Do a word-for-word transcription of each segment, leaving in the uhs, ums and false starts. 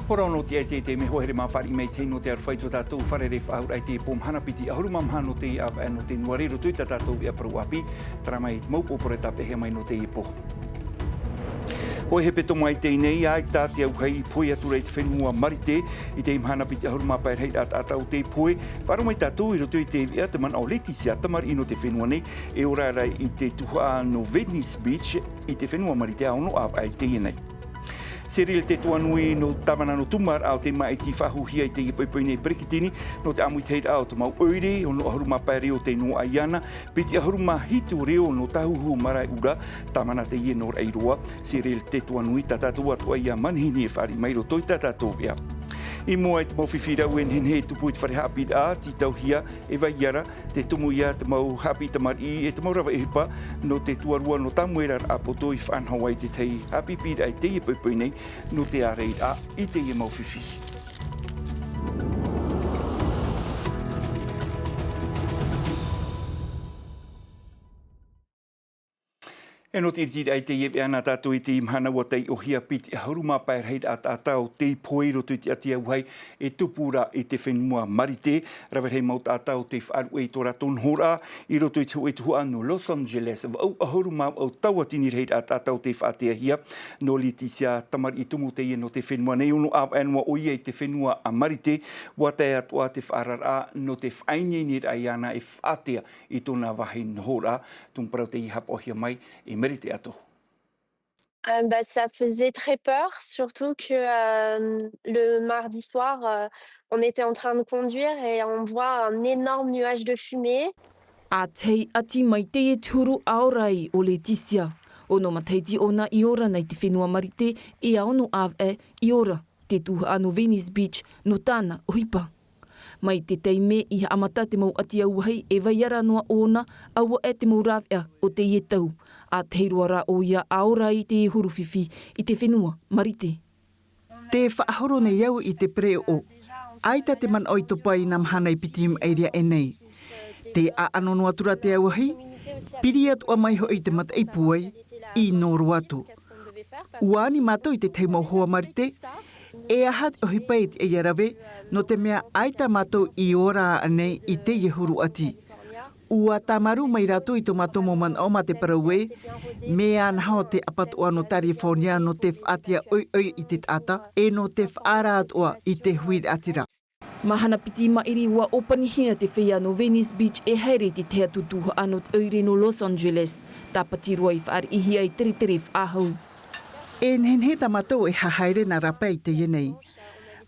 Hora ono te aita i te mea hoa here mā fāriʻi mai te hei nō te aroha i tō tātou fārerei faʻahou raʻa i te pō mahana piti ʻahuru mā maha nō te ʻāvaʻe nō te nua rē roto i tā tātou veʻa parau ʻāpī, terā mai i te mau pōpō rā tāpeʻahia mai nō teie pō. Hōʻē hepetoma i teie nei, ʻaita te auahi i pohe atu ra i te fenua Marite, i te mahana piti ʻahuru mā pae rahi taʻata o tei pohe, faʻaroʻo mai tātou i roto i te veʻa te manaʻo o Laetitia, tamariʻi nō te fenua nei, e ora ra i te tuhaʻa nō Venice Beach, i te fenua Marite ʻa ono ʻāvaʻe i teie nei. Cyril Tetuanui nō Tāvana nō Tūmāraʻa o te māʻiti faʻahouhia i teie poʻipoʻi nei peretiteni, nō te ʻāmuitahiraʻa o te mau ʻoire, ono ʻahuru mā pae reo tei noaʻa iāna, piti ʻahuru mā hitu reo nō Tāhuhu mā Raeʻura, Tāvana teie nō Raʻiroa, Cyril Tetuanui, tā tātou atoʻa ia manihini e fāriʻi mai roto i tā tātou veʻa. I mua i te mau fifi rau e nehenehe e tupu i te fare haʻapiʻiraʻa, tītauhia e vai ra, te tumu ia te mau haʻapiʻi tamariʻi e te mau rave ʻohipa nō te tuarua nō Tāmuera Raʻapoto i faʻanaho ai te tahi haʻapiʻiraʻa i teie poʻipoʻi nei nō te ārairaʻa i teie mau fifi. E nō te ʻiritiraʻa i teie veʻa nā tātou i te mahana ua taiʻohia piti ʻahuru mā pae rahi taʻata o tei pohe i roto i te ʻati auahi e tupu ra i te fenua Marite, rave rahi mau taʻata o tei faʻaruʻe i tō rātou nohoraʻa i roto i te hōʻē tuhaʻa nō Los Angeles, vaʻu ʻahuru mā vaʻu tauatini rahi taʻata o tei faʻateahia nō Laetitia, tamariʻi tumu teie nō te fenua nei, ono ʻāvaʻe noa ʻoia i te fenua a Marite, ua tae atoʻa te faʻaararaʻa nō te faʻaineineraʻa iāna e faʻatea i tōna vāhi nohoraʻa, tumu parau tei hapaʻohia mai e Merete Atohu. Euh, bah, ça faisait très peur, surtout que, euh, le mardi soir, euh, on était en train de conduire et on voit un énorme nuage de fumée. ʻA tahi ʻati mai teie te huru ʻa ora ai ʻo Laetitia. Ono matahiti ʻōna i ora nei te fenua Marite, e ʻa ono ʻāvaʻe i ora te tuhaʻa nō Venice Beach nō tāna ʻohipa. Mai te taime i haʻamata te mau ʻati auahi e vai ra noa ʻōna, ʻaua e te mau rāveʻa o teie tau, ʻa tahi roa rā ʻoia ʻa ora ai teie huru fifi i te fenua Marite. Tē faʻahoro nei au i te pereʻoʻo. ʻAita te manaʻo i topa i nā mahana e piti maʻiri aʻe nei. Tē ʻaʻano noa atu ra te auahi, piri atoʻa mai hoʻi te mataʻi pūai, i nō roa atu. ʻUa ani mātou i te tahi mau hoa Marite, e aha te ʻohipa e tiʻa ia rave, nō te mea ʻaita mātou i ora aʻenei i teie huru ʻati. ʻUa tāmarū mai rātou i tō mātou mau manaʻo mā te parau ē, mea naho te ʻāpatoʻa nō Tarifōnia nō te faʻatea ʻoiʻoi i te taʻata, e nō te faʻaara atoʻa i te huiraʻatira. Mahana piti maʻiri ua ʻōpanihia te feiā nō Venice Beach e haere i te tahi atu tuhaʻa nō te ʻoire nō Los Angeles. Tāpati roa i fāriʻihia e teretere faʻahou. E nehenehe tā mātou e hahaere nā rāpae i teie nei.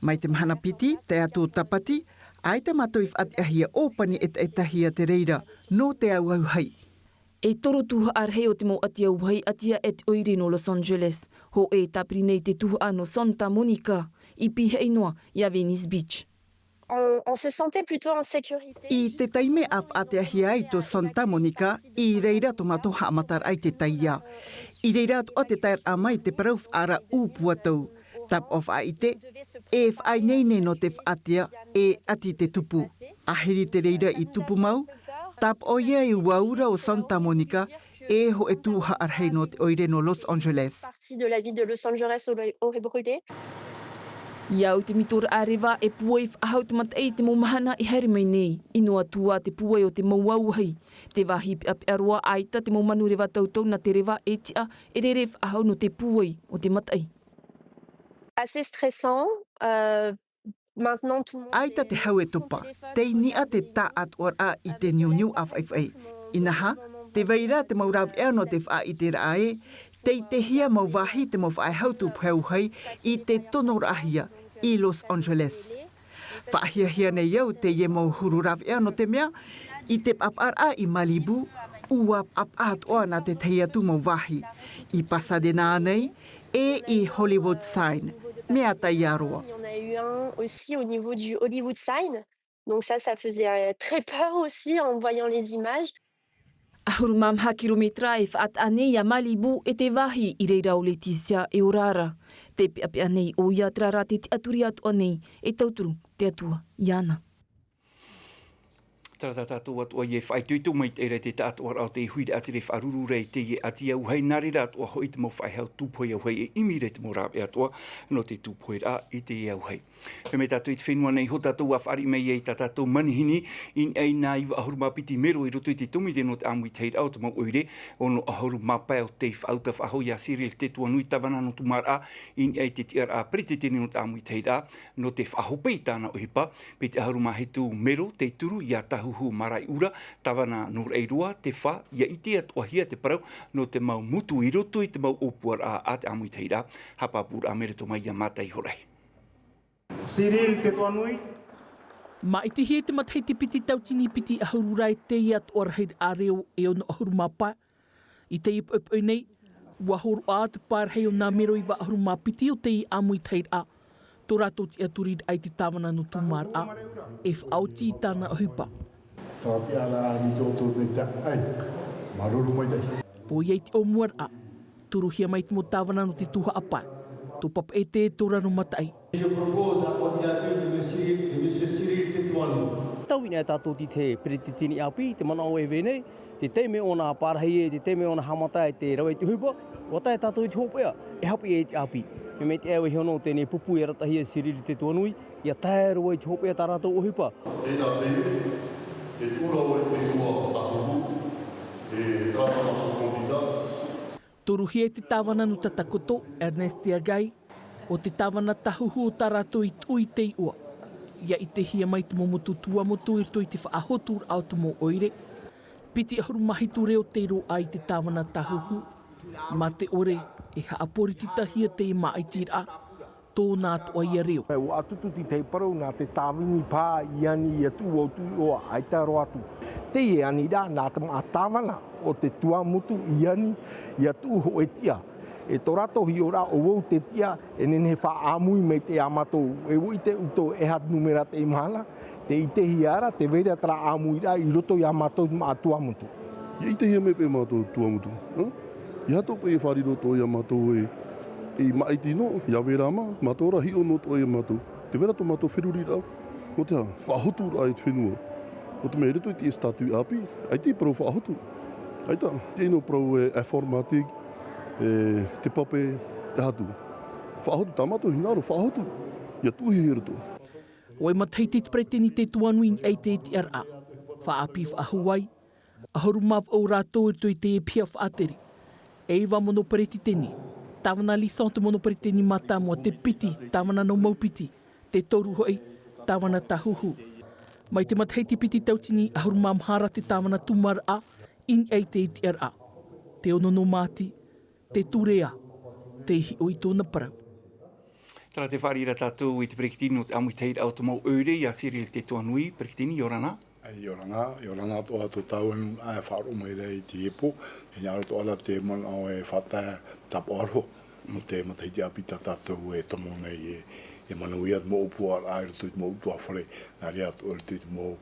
Mai te mahana piti, tae atu o Tāpati, ʻaita mātou i faʻatiʻahia ʻōpani ʻetaʻetahia te reira, nō te auauhai. E toru tuhaʻa rahi o te mau ʻati auahi ʻati aʻe te ʻoire nō Los Angeles. Hōʻē tāpiri nei te tuhaʻa nō Santa Monica, i pīhaʻi noa iā Venice Beach. On, on se sentait plutôt en sécurité. I te taime a faʻateahia ai tō Santa Monica, i reira tō mātou haʻamataraʻa i te taiā. I reira atoʻa te taeraʻa mai te parau faʻaara ʻūpuatau. Tāpaʻo faʻaʻite, e faʻaineine nō te faʻatea, e ʻati te tupu. Ahiri te reira i tupu mau, tāpaʻo ia i ua ura o Santa Monica, e hōʻē tuhaʻa rahi nō te ʻoire nō Los Angeles. Partie de la ville de Los Angeles aurait, aurait brûlé. I au te mitoraʻa reva e pūai faʻahou te mataʻi i te mau mahana i haere mai nei. I noa atu ā te pūai o te mau auahi. Te vāhi peʻapeʻa roa ʻaita te mau manu reva tautau nā te reva e tiʻa e rere faʻahou nō te pūai o te mataʻi. Assez stressant, euh, maintenant tout le monde... ʻAita te hau e topa, tei niʻa te taʻatoʻaraʻa i te niuniu ʻāfaʻifaʻi. Inaha, tē vai ra te mau rāveʻa nō te faʻaʻiteraʻa ē, tei tehia mau vāhi te mau faʻehau tūpuna auahi i te tonoraʻahia i Los Angeles. Faʻahiahia nei au teie mau huru rāveʻa nō te mea, i te papaʻaraʻa i Malibu, ʻua papaʻa atoʻa nā te tahi atu mau vāhi. I Pasadena nei, e i Hollywood Sign, mea taiā roa. Il y en a eu un aussi au niveau du Hollywood Sign. Donc ça, ça faisait, euh, très peur aussi en voyant les images. ʻAhuru mā maha kilometera e faʻataʻa nei iā Malibu e te vāhi i reira ʻo Laetitia e ora ra. Tē peʻapeʻa nei ʻoia terā rā te tiʻaturi atoʻa nei e tauturu te Atua iāna. Tara tā tātou atoʻa e faʻaitoito mai te ʻere te taʻatoʻaraʻa o te huiraʻatira e faʻaruru ra i teie ʻati auahi, nā reira atoʻa hoʻi te mau faʻehau tūpohe auahi e ʻimi ra i te mau rāveʻa atoʻa nō te tūpoheraʻa i teie auahi. Pea mai tātou i te fenua nei iho tātou ʻua fāriʻi mai ai tā tātou manihini i niʻa i nā iva ʻahuru mā piti mero i roto i te tōmite nō te ʻāmuitahiraʻa o te mau ʻoire ono ʻahuru mā pae o tei faʻauta faʻahou iā Cyril Tetuanui, tāvana nō Tūmāraʻa, i niʻa i te tiʻaraʻa peretiteni nō te ʻāmuitahiraʻa nō te faʻahope i tāna ʻohipa. Piti ʻahuru mā hitu mero tei turu iā Tahuhu Maraiʻura, tāvana nō Raʻiroa, te fā, ʻia ʻite atoʻahia te parau nō te mau motu i roto i te mau ʻōpuaraʻa a te ʻāmuitahiraʻa. Haʻapāpūraʻa mai roto mai iā Mataʻi Horahi. Cyril Tetuanui. Māʻitihia i te matahiti piti tautini piti ʻahuru ra e teie atoʻa rahiraʻa reo e ono ʻahuru mā pae. I teie poʻipoʻi nei, ʻua hōroʻa te parahi o nā mero iva ʻahuru mā piti o teie ʻāmuitahiraʻa, tō rātou tiʻaturiraʻa i te tāvana nō Tūmāraʻa e faʻaoti i tāna ʻohipa. Tara tiʻaraʻa i tō ʻoutou nei taʻai. Māuruuru maitaʻi. Pō ia i te ʻōmuaraʻa, turuhia mai te mau tāvana nō te tuhaʻa pae, tō Papeʻete, tō Raromataʻi. Je propose la candidature de monsieur, de monsieur Cyril Tetuanui. Tau ina e tātou i te peretiteni ʻāpī, te manaʻo e vē nei, te taime ʻōna parahi e, te taime ʻōna haʻamata e te rave i te ʻohipa, ʻua tae tātou i te hopeʻa, e haʻapiʻi i te ʻāpī. Mea mai te ʻēʻa e hiʻo nō teie pupu e arataʻihia e Cyril Tetuanui, ʻia tae roa i te hopeʻa tā rātou ʻohipa. Tēnā te, te tuʻura o te iva Tahuhu, e tārā mātou kandida. Turuhia e te tāvana nō Tatakoto, Ernest Tiagai, ʻo te tāvana Tahuhu o tā rātou i tuʻu i te iʻoa. ʻIa ʻitehia mai te mau motu tuamotu i roto i te faʻahoturaʻa o te mau ʻoire. Piti ʻahuru mā hitu reo tei roaʻa i te tāvana Tahuhu. Mā te ʻore e haʻaporititahia teie māʻitiraʻa, tōna atoʻa ia reo. ʻUa tutu te tahi parau nā te tāvini paha i ani ʻia tuʻu ʻoutou i iʻoa, ʻaita roa atu. Teie aniraʻa nā te mau tāvana o te tuamotu i ani ʻia tuʻu hōʻē tiʻa. E tō rātou hiʻoraʻa ʻo vau te tiʻa e nehenehe e faʻaʻāmui mai iā mātou. E ʻua ʻite ʻoutou e aha te numera teie mahana, tē ʻitehia ra tē vai ra terā ʻāmuiraʻa i roto iā mātou te mau tuamotu. ʻIa ʻitehia mai paʻi mātou tuamotu, ā? ʻEiaha atoʻa paʻi e faʻariro atoʻa iā mātou e, e māʻiti noa, ʻia vai ra mā, mātou rā hiʻo noa atoʻa iā mātou. Tē vai ra tō mātou feruriraʻa, nō te aha, faʻahoturaʻa i te fenua. Nō te mea i roto i te statut ʻāpī, ʻaita e parau faʻahotu. ʻAita, teie noa parau e informatique, e te pape, e aha atu. Faʻahotu, tā mātou hinaʻaro, faʻahotu. ʻIa tuʻuhia i roto. ʻUa matahiti te peretiteni Tetuanui i te tiʻaraʻa. Faʻaʻāpī faʻahou ai, ʻahuru mā vaʻu rātou i roto i te piha faʻatere. E iva mono peretiteni, tāvana Lisson te mono peretiteni mātāmua, te piti, tāvana nō Maupiti, te toru hoʻi, tāvana Tahuhu. Mai te matahiti piti tautini ʻahuru mā maha ra te tāvana Tūmāraʻa, i niʻa i te tiʻaraʻa. Te ono nō Māti, te ture ā, tei hiʻo i tōna parau. Terā tē fāriʻi ra tātou i te peretiteni nō te ʻāmuitahiraʻa o te mau ʻoire, iā Cyril Tetuanui, peretiteni, ʻia ora na. ʻIa ora na, ʻia ora na atoʻa tō tāua nūnaʻa e faʻaroʻo mai ra i teie pō, e hinaʻaro atoʻa ra te manaʻo e faʻatae tāpaʻo aroha, nō te matahiti ʻāpī tā tātou e tomo nei e, e manuia te mau ʻōpuaraʻa i roto i te mau ʻutuāfare, nā reira atoʻa i roto i te mau,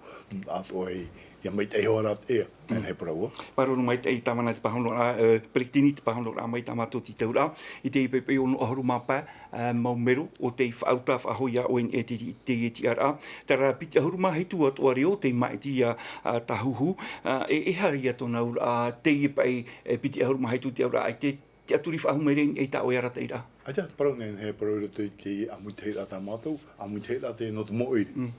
atoʻa e, ʻia maitaʻi iho ā rā te ea, e nehenehe e parau ā. Māuruuru maitaʻi tāvana i te pāhonoraʻa, e, peretiteni i te pāhonoraʻa mai tā mātou tītauraʻa, i teie poʻipoʻi ono ʻahuru mā pae, ā, mau mero o tei faʻauta faʻahou iā ʻoe i te, te, te tiʻaraʻa. Terā piti ʻahuru mā hitu atoʻa reo tei māʻiti iā, ā, Tahuhu, ā, e, e aha ia tōna auraʻa, teie paʻi, e, piti ʻahuru mā hitu te auraʻa, e te, te tiʻaturi faʻahou mai ra i tā ʻoe arataʻiraʻa. ʻAita, te parau nei, e parau i roto i te ʻāmuitahiraʻa tā mātou, ʻāmuitahiraʻa teie nō te mau ʻoire. Mm.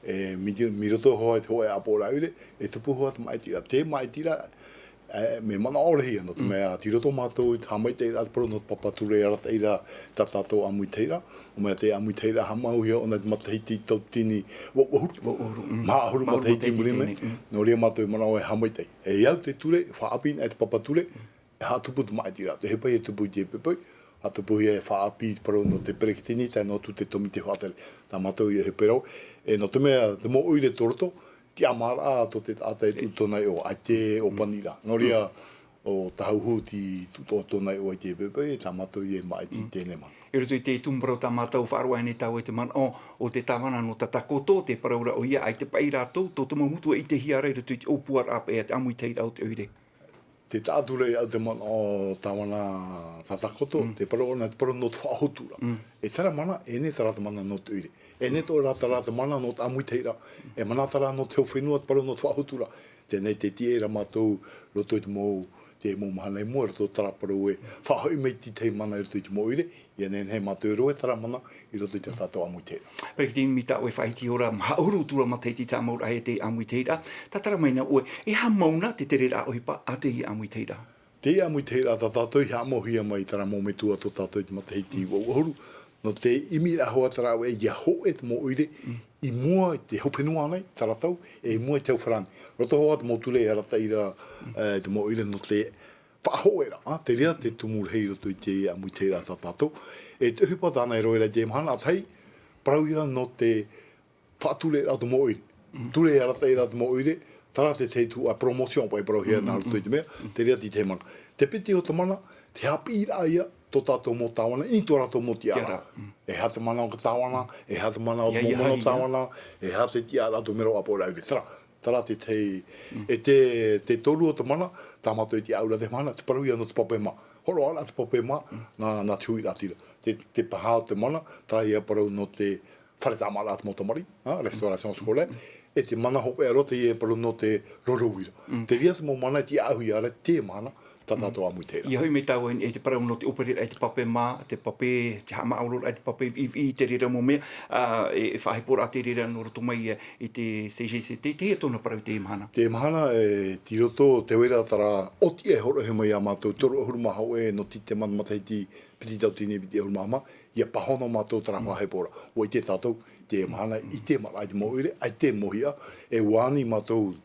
E, mai te, mai roto hoʻi i te hōʻē ʻāpoʻoraʻa ʻoire, e tupu hoʻi te māʻitiraʻa, te māʻitiraʻa, e, mea manaʻo rahi ïa, nō te mea, tei roto mātou i te haʻamaitaʻiraʻa te parau nō te papa ture arataʻi ra tā tātou ʻāmuitahiraʻa, ʻo mea te ʻāmuitahiraʻa haʻamauhia ʻōna i te matahiti tautini vaʻu ʻahuru. Vaʻu ʻahuru, mm. Maha ʻahuru matahiti i muri mai, mm. Nō reira mātou e manaʻo e haʻamaitaʻi. E au te ture, faʻaʻāpī anaʻe te papa ture, e haʻatupu te māʻitiraʻa, te ʻohipa e tupu i teie poʻipoʻi, haʻatupuhia e faʻaʻāpī te parau nō te peretiteni, tae noa atu te tōmite faʻatere. Tā mātou ïa e parau, e nō te mea, te mau ʻoire tō roto, tiʻamāraʻa tō te taʻata e tuʻu tōna iʻoa, ʻaita e ʻōpani ra. Nō reira, ʻo Tahuhu tei tuʻu tōna iʻoa i teie poʻipoʻi, tā mātou ïa e māʻiti i teie nei mahana. I roto i te tumu parau tā mātou faʻaroʻo nei tāua i te manaʻo o te tāvana nō Tatakoto, tē parau ra ʻoia, ʻaita paʻi rātou, tō te mau motu e ʻitehia ra i roto i te ʻōpuaraʻa paʻi a te ʻāmuitahiraʻa o te ʻoire. Te taʻature au te mana o tāvana tātakoto, te parau ʻana, te parau nō te faʻahotura. E terā mana, e nei terā te mana nō te ʻoire. E nei tō rā terā te mana nō te ʻāmuitahiraʻa. E mana terā nō te hau fenua, te parau nō te faʻahotura. Teie nei te tiʻa ra mātou, roto i te mau, te mau mahana i mua, roto terā parau e faʻahoʻi mai te tahi mana i roto i te mau ʻoire, ʻia nehenehe mātou e rohe terā mana i roto i tā tātou ʻāmuitahiraʻa. Peretiteni, mai tā ʻoe faʻahiti ora, maha ʻahuru atu ra matahiti tāmau ra e te ʻāmuitahiraʻa, tātara mai na ʻoe, e aha mau na te tereraʻa ʻohipa a teie ʻāmuitahiraʻa? Teie ʻāmuitahiraʻa tā tātou i haʻamauhia mai terā mau metua tō tātou i te matahiti vaʻu ʻahuru, nō te ʻimiraʻa hoʻi terā ʻoe ʻia hōʻē te mau ʻoire, i mua i te hau fenua nei, terā tau, e i mua i te hau farāni. Roto hoʻi te mau ture e arataʻi ra, e, te mau ʻoire nō te faʻahoʻē ra, ā, te reira te tumu rahi i roto i te ʻāmuitahiraʻa tā tātou. E te ʻohipa tāna e rohe ra i te mahana, ā tahi, parauhia nō te faʻatureraʻa o te mau ʻoire. Ture e arataʻi ra te mau ʻoire, terā te tahi tuhaʻa promotion paʻi e parauhia nā roto i te mea, te reira te tahi mana. Te piti o te mana, te haʻapiʻiraʻa ia, tō tātou mau tāvana, i tō rātou mau tiʻaraʻa. E aha te mana o te tāvana, e aha te mana o te mau mana o tāvana, e aha te tiʻaraʻa tō mero ʻāpoʻoraʻa ʻoire. Terā, terā te tahi, e te, te toru o te mana, tā mātou e tiʻaʻau ra te mahana, te parauhia nō te pape mā. Hōroʻaraʻa te pape mā, nā, nā te huiraʻatira. Te, te paha o te mana, terā ia parau nō te fare tāmāraʻa te mau tamariʻi, ā, restauration scolaire, e te mana hopeʻa roa teie e parau nō te roro uira. Te reira te mau mana e tiʻaʻauhia ra i teie mahana, tā tātou ʻāmuitahiraʻa. ʻIa hoʻi mai tāua e te parau nō te ʻōpereraʻa i te pape mā, te pape, te haʻamaʻororaʻa i te pape viʻiviʻi, te reira mau mea, ā, e, e faʻaheporaʻa te reira nō roto mai, ā, i te C G C T, teie tōna parau i teie mahana. Teie mahana, e, tei roto, tē vai ra terā ʻōtiʻa e hōroʻahia mai iā mātou, toru ʻahuru mā hōʻē nō te matahiti piti tauatini piti ʻahuru mā maha, ʻia pāhono mātou terā faʻaheporaʻa. ʻUa ʻite tātou, teie mahana, ʻite maraʻa i te mau ʻoire, ʻaita e mōhia, e ʻua ani mātou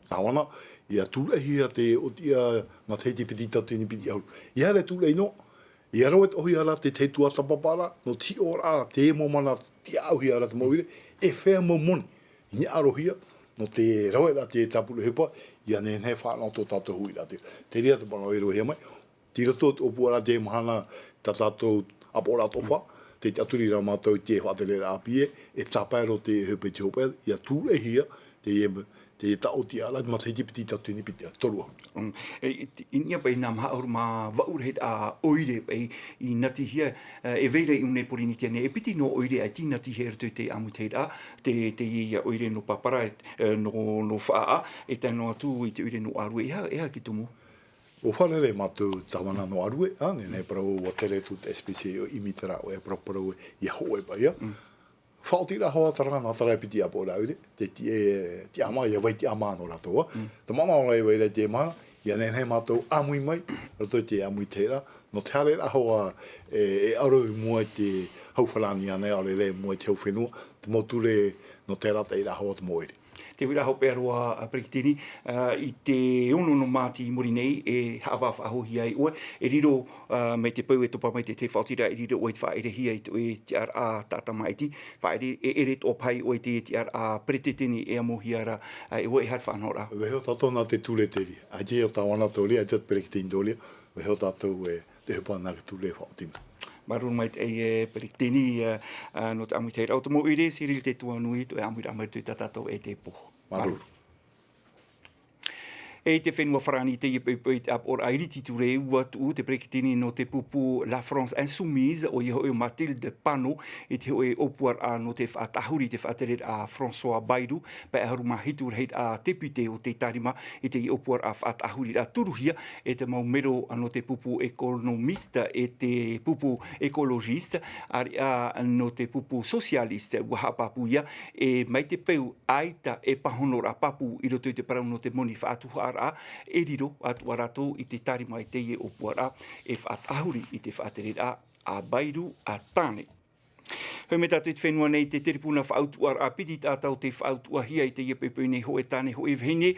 tāvana, ʻia tūraʻihia te ʻōtiʻa matahiti piti tauatini piti ʻahuru. ʻEiaha rā e tūraʻi noa, ʻia rave atoʻahia ra te tahi tuatāpaparaʻa, nō te hiʻoraʻa, te mau mana tiʻaʻauhia ra te mau ʻoire, e fea mau moni i hinaʻarohia, nō te raveraʻa te tāpura ʻohipa, ʻia nehenehe e fānaʻo tō tātou huiraʻatira. Te reira te mana e rohia mai, tei roto o te ʻōpuaraʻa teie mahana tā tātou ʻāpoʻoraʻa toʻofa, tē tiʻaturi ra mātou i te faʻatereraʻa ʻāpī ē, e tāpae roa te ʻohipa i te hopeʻa, ʻia tūraʻihia, te, te taʻotiʻaraʻa, matahiti piti tauatini piti, toru ʻahuru. Mm. E, i, i niʻa paʻi nā maha ʻahuru mā vaʻu rahiraʻa ʻoire paʻi i natihia, e, e vai ra i ʻō nei Pōrīnetia nei, e piti noa ʻoire ʻaita i natihia i roto i te ʻāmuitahiraʻa, te, teie ʻoire nō Papara, e, nō, nō Faʻaʻā, e tae noa atu i te ʻoire nō Arue, e aha, e aha te tumu? ʻUa fārerei mātou tāvana nō Arue, ā, nehenehe e parau ʻua tere atu te S P C A ʻo ʻimi terā ʻoe, e parauparau ē, ʻia hōʻē paʻi ia. Faʻaoti ra hoʻi terā, nā terā e piti ʻāpoʻoraʻa ʻoire, te, te, e, tiʻamā, ʻia vai tiʻamā nō rātou, ā. Te mana ora e vai ra i teie mahana, ʻia nehenehe mātou ʻāmui mai, roto i te ʻāmuitahiraʻa, nō te haereraʻa hoʻi, e, e ʻaro i mua i te hau farāni ānei, ʻaore rā i mua i te hau fenua, te mau ture nō te arataʻiraʻa hoʻi o te mau ʻoire. Te huiraʻatira hopeʻa roa, a, Peretiteni, a, i te ono nō Māti i muri nei, e haʻavā faʻahouhia ai ʻoe, e riro, a, mai te peu e topa mai te tahi faʻaotiraʻa, e riro ʻoe i te faʻaʻerehia i te, e tiʻaraʻa taʻata māʻiti, faʻaʻere, e ʻere atoʻa paha ʻoe i te tiʻaraʻa Peretiteni e amohia ra, a, e ʻoe, e aha te faʻanahoraʻa? Vaiiho tātou nā te ture te reira. ʻAita e tāvana tō reira, ʻaita e Peretiteni tō reira, vaiiho tātou e te ʻohipa nā te ture e faʻaoti mai. Māuruuru maitaʻi e Peretiteni, a, a, nō te ʻāmuiraʻa o te mau ʻoire, Cyril Tetuanui, tō ʻoe ʻāmuiraʻa mai roto i tā tātou e te pō. Māuruuru. E i te fenua Farāni, teie poʻipoʻi te ʻāpoʻoraʻa iriti ture, ʻua tuʻu te Peretiteni nō te pupu La France Insoumise, ʻoia hoʻi ʻo Mathilde Panot, i te hōʻē ʻōpuaraʻa nō te faʻatāhuri i te faʻatereraʻa a François Bayrou, pae ʻahuru mā hitu rahiraʻa tēpite o te tārima, i teie ʻōpuaraʻa faʻatāhuriraʻa turuhia e te mau mero nō te pupu économiste, e te pupu écologiste, ʻāreʻa nō te pupu socialiste, ʻua haʻapāpū ia, e mai te peu ʻaita e pāhonoraʻa pāpū i roto i te parau nō te moni faʻatuhaʻaraʻa, e riro atoʻa rātou i te tārima i teie ʻōpuaraʻa e faʻatāhuri i te faʻatereraʻa a Bayrou a Tāne. Hoʻi mai tātou i te fenua nei, te terepuna faʻautuʻaraʻa piti taʻata o tei faʻautuʻahia i teie poʻipoʻi nei, hōʻē tāne, hōʻē vahine,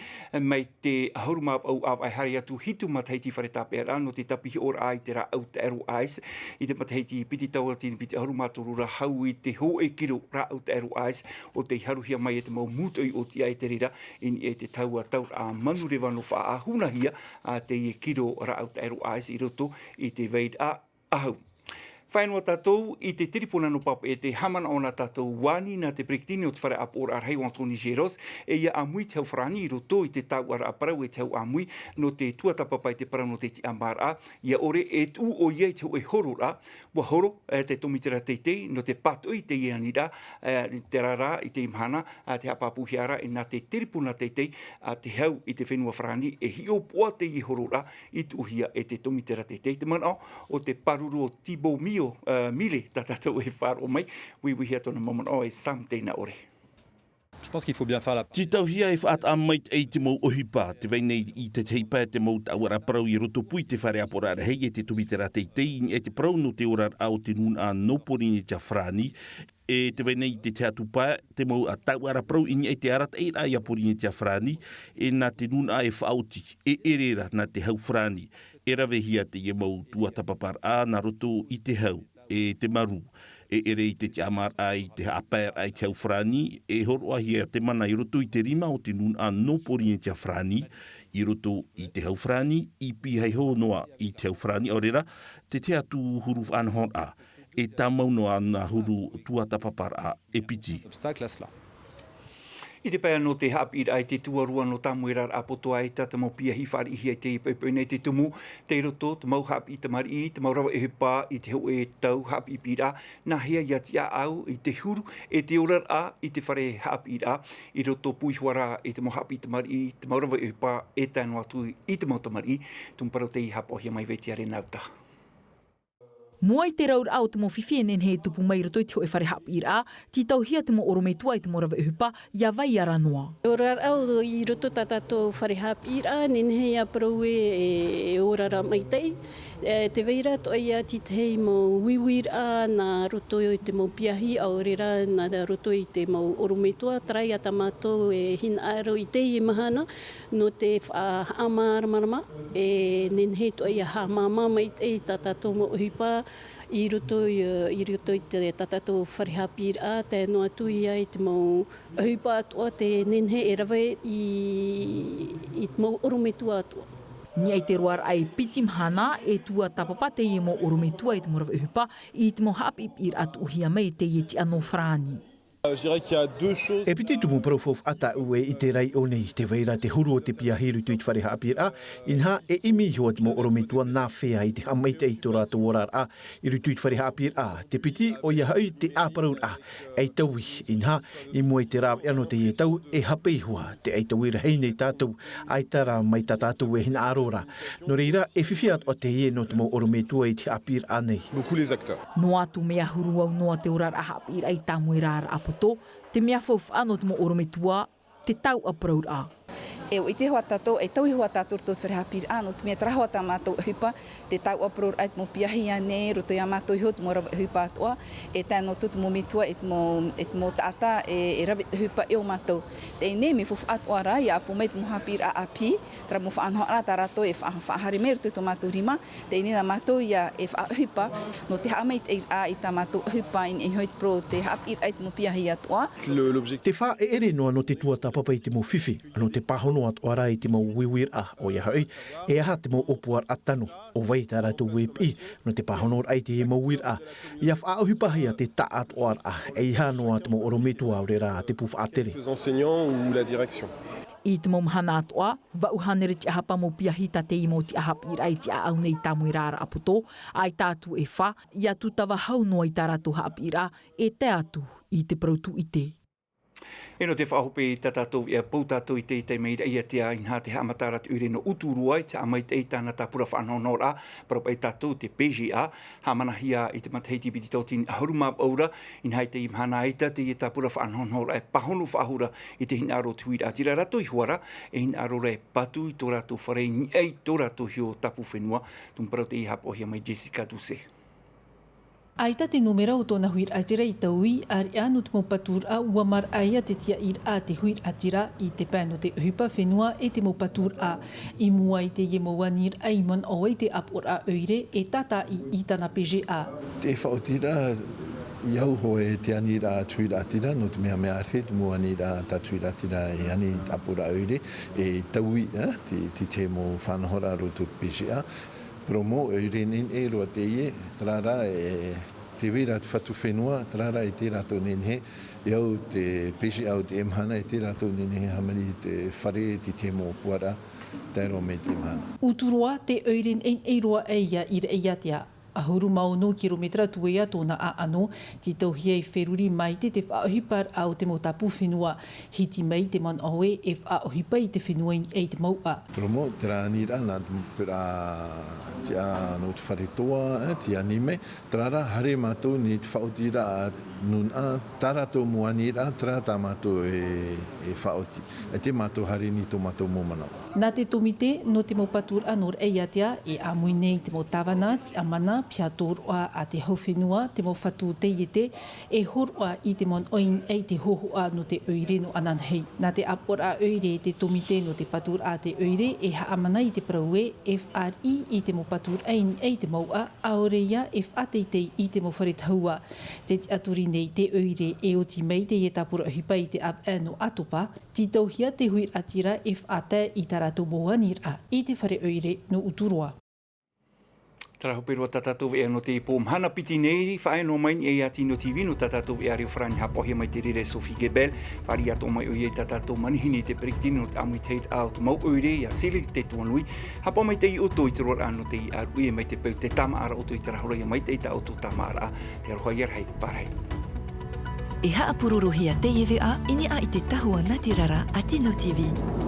mai te ʻahuru mā vaʻu ʻāvaʻe haere atu hitu matahiti fare tāpeʻaraʻa nō te tāpiʻiraʻa i te rāʻau taʻero ice, i te matahiti piti tauatini piti ʻahuru mā toru ra hau i te hōʻē kiro rāʻau taʻero ice, ʻo tei haruhia mai e te mau mūtoʻi ʻōtiʻa e te reira, i niʻa i te taua tauraʻa manureva nō Faʻaʻā, hunahia, a, teie kiro rāʻau taʻero ice i roto i te vairaʻa ʻahu. Faʻaea noa tātou i te tiripuna nō Papeʻete, haʻamanaʻo na tātou Wani nā te peretiteni o te fare ʻāpoʻoraʻa rahi o Anthony Géros, e ia ʻāmui te hau farāni i roto i te tāuʻaraʻa parau e te hau ʻāmui nō te tuatāpapa i te parau nō te tiʻamāraʻa, ia ʻore e tuʻu ʻoia i te hōʻē hororaʻa. Ua horo te tomitera teitei nō te pātoʻi i teie aniraʻa, te rārā i teie mahana, te haʻapāpūhia ra e nā te tiripuna teitei a te hau i te fenua farāni e hiʻopoʻa teie hororaʻa i tuʻuhia e te tomitera teitei. Te manaʻo o te pāruru o Tibo Mio, mile tā tātou e faʻaroʻo mai. Uiuihia tōna mau manaʻo e Sam Teinaʻore. Tītauhia e faʻataʻa maitaʻi i te mau ʻohipa te vai nei i te tahi pae te mau tāuʻaraʻa parau i roto pū i te fare ʻāpoʻoraʻa rahi e te tomitera teitei i niʻa i te parau nō te oraraʻa o te nūnaʻa nō pōrīnetia farāni. E te vai nei i te tahi atu pae te mau tāuʻaraʻa parau i niʻa i te arataʻiraʻa i a pōrīnetia farāni e nā te nūnaʻa e faʻaoti e ʻere ra nā te hau farāni. E ravehia teie mau tuatāpaparaʻa nā roto i te hau, e te maru, e ʻere i te tiʻamāraʻa i te haʻapaeraʻa i te hau farāni. E horoʻahia te mana i roto i te rima o te nūnaʻa nō pōrīnetia farāni i roto i te hau farāni i pīhaʻi iho noa i te hau farāni ʻaore rā te tahi atu huru faʻanahoraʻa e tāmau noa nā huru tuatāpaparaʻa e piti. I te pae nō te haʻapiʻiraʻa i te tuarua nō tāmoeraraʻa poto ʻaita te mau piahi fāriʻihia i teie poʻipoʻi nei te tumu, tei roto te mau haʻapiʻi tamariʻi, te mau rave ʻohipa i te hōʻē tau haʻapiʻiraʻa. Nāhea ia tiʻaʻau i te huru e te oraraʻa i te fare haʻapiʻiraʻa i roto pū iho ra i te mau haʻapiʻi tamariʻi, te mau rave ʻohipa e tae noa atu i te mau tamariʻi? Tumu parau tei haʻapaʻohia mai vetiare nauta. Mua i te rauraʻa o te mau fifi e nehenehe e tupu mai i roto i te hōʻē fare haʻapiʻiraʻa, tītauhia te mau ʻorometua i te mau rave ʻohipa ia vai ara noa. Oraraʻa i roto tā tātou fare haʻapiʻiraʻa nehenehe ia parau e ora ra maitaʻi. Te vai ra toʻa ia tētahi mau uiuiraʻa nā roto i te mau piahi ʻaore rā nā roto i te mau ʻorometua, terā ia tā mātou e hinaʻaro i teie mahana nō te faʻahaʻamāramarama e nehenehe toʻa ia haʻamāmā maitaʻi tā tātou mau ʻohipa i roto i tā tātou fare haʻapiʻiraʻa tae noa atu ia i te mau ʻohipa atoʻa te nehenehe e rave i te mau ʻorometua atoʻa. Niʻa i te roaraʻa e piti mahana e tuatāpapa teie mau ʻorometua i te mau rave ʻohipa i te mau haʻapiʻiraʻa tuʻuhia mai e teie tiʻa nō farāni. E piti tumu parau faufaʻa tāʻu e ʻite ra i ʻō nei, te vai ra te huru o te piahi i roto i te fare haʻapiʻiraʻa. Inaha e ʻimi iho ā te mau ʻorometua nāfea i te haʻamaitaʻi i tō rātou oraraʻa i roto i te fare haʻapiʻiraʻa. Te piti ʻoia hoʻi te ʻāparauraʻa ʻaitaui. Inaha i mua i te rāveʻa nō teie tau e hape iho ā te ʻaitaui rahi nei tātou ʻaita rā mai tā tātou e hinaʻaro ra. Nō reira e fifi atoʻa teie nō te mau ʻorometua i te haʻapiʻiraʻa nei. Noa atu mea huru au noa te oraraʻa haʻapiʻiraʻa i tāmoeraraʻa poto. Te mea faufaʻa nō te mau ʻorometua te tāuʻa parauraʻa. E ʻite hoʻi tātou e tau iho ā tātou roto i te fare haʻapiʻiraʻa nō te mea terā hoʻi tā mātou ʻohipa te tāuʻa parauraʻa i te mau piahi ānei roto ia mātou iho te mau rave ʻohipa atoʻa. E tae noa atu te mau metua e te mau taʻata e rave ʻohipa i ō mātou. Teie nei mea faufaʻa atoʻa rā ia ʻāpō mai te mau haʻapiʻiraʻa ʻāpī terā mau faʻanahoraʻa tā rātou e faʻahaere mai roto i tō mātou rima. Teie nei nā mātou ia e faʻaʻohipa nō te haʻamaitaʻiraʻa i tā mātou ʻohipa i niʻa iho i te parau o te haʻapiʻiraʻa i te mau piahi atoʻa. Te fā e ʻere noa nō te tuatāpapa i te mau fifi, nō te pāhono atoʻa rā i te mau uiuiraʻa ʻoia hoʻi e aha te mau ʻōpuaraʻa tano, ʻo vai tā rātou e piʻi nō te pāhonoraʻa i teie mau uiraʻa. Ia faʻaʻohipahia te taʻatoʻaraʻa e ʻeiaha noa te mau ʻorometua ʻaore rā te pū faʻatere. I te mau mahana atoʻa vaʻu hānere tiʻahapa mau piahi tā teie mau tiʻa haʻapiʻiraʻa i tiʻaʻau nei i tāmoeraraʻa poto, ʻaita atu e fā ia tūtava hau noa i tā rātou haʻapiʻiraʻa e tae atu i te parau tūʻite. E nō te faʻahope i tā tātou veʻa, pau tātou i te taime i raʻiātea inaha te haʻamataraʻa te ʻoire nō Uturoa i te haʻamaitaʻi i tāna tāpura faʻanahonahoraʻa, parau paʻi tātou te P G A. Haʻamanahia i te matahiti piti tauatini ʻahuru mā vaʻu ra. Inaha i teie mahana ʻaita teie tāpura faʻanahonahoraʻa e pāhono faʻahou ra i te hinaʻaro o te huiraʻatira, rātou iho ā rā e hinaʻaro ra e patu i tō rātou fare i niʻa i tō rātou iho tāpū fenua. Tumu parau tei haʻapaʻohia mai Jessica Doucet. ʻAita te nōmera o tōna huiraʻatira i taui, ʻāreʻa nō te mau paturaʻa ua maraʻa ia te tiaʻiraʻa a te huiraʻatira i te pae nō te ʻohipa fenua e te mau paturaʻa. I mua i teie mau aniraʻa i manaʻo ai te ʻāpoʻoraʻa ʻoire e tātaʻi i tāna P G A. Te faʻaotiraʻa i au hoʻi e te aniraʻa a te huiraʻatira, nō te mea mea ʻāreʻa te mau aniraʻa a te huiraʻatira e ani i te ʻāpoʻoraʻa ʻoire e taui te tahi mau faʻanahoraʻa roto i te P G A. Promo, e ʻoire nehenehe roa teie, terā rā e te vai ra te fatu fenua, terā rā e tē rātou nehenehe, e au te pēsiʻa o teie mahana e tē rātou nehenehe e hāmani i te fare, te tahi mau puaraʻa, tae roa mai teie mahana. Uturoa, te ʻoire nehenehe roa ʻaia i Raʻiātea, ʻahuru mā ono kirometera tuea tōna ʻāʻano, tītauhia e feruri maite te faʻaʻohiparaʻa o te mau tāpū fenua, hiti mai te manaʻo ē e faʻaʻohipa i te fenua i niʻa i te mouʻa. Promo, terā aniraʻa, nā te, terā, tiʻa nō te fare toa, e, tiʻa ani mai, terā rā, haere mātou nei te faʻaotiraʻa nūnaʻa, tā rātou mau aniraʻa, terā tā mātou e, e faʻaoti. E tē mātou haere nei tō mātou mau manaʻo. Nā te tōmite nō te mau paturaʻa nō Raʻiātea, e ʻāmui nei te mau tāvana, tiʻamana, piha tōroʻa a te hau fenua, te mau fatu taiete, e hōroʻa i te manaʻo i niʻa i te hōhoʻa nō te ʻoire nō ananahi. Nā te ʻāpoʻoraʻa ʻoire e te tōmite nō te paturaʻa a te ʻoire, e haʻamana i te parau ē e faʻariʻi i te mau paturaʻa i niʻa i te mouʻa, ʻaore ia e faʻateitei i te mau fare tahua. Tē tiʻaturi nei te ʻoire e oti mai teie tāpura ʻohipa i te ʻāvaʻe nō ʻAtopa, tītauhia te huiraʻatira e faʻatae i tā rātou mau aniraʻa i te fare ʻoire nō Uturoa. Terā hope roa tā tātou veʻa nō teie pō mahana. Piti nei, faʻaea noa mai i niʻa i a Tino T V nō tā tātou veʻa reo farāni, haʻapaʻohia mai te reira e Sophie Gebel. Fāriʻi atoʻa mai ʻoia i tā tātou manihini i te peretiteni nō te ʻāmuitahiraʻa o te mau ʻoire, ia Céline Tetuanui. Haʻapaʻo maitaʻi ʻoutou i te roaraʻa nō teie ʻāruʻi, e mai te peu tē tāmāʻa ra ʻoutou i terā hora, ʻia maitaʻi tā ʻoutou tāmāʻaraʻa. Te aroha, ʻia rahi, pārahi. E haʻapurorohia teie veʻa i niʻa i te tahua natirara a Tino T V.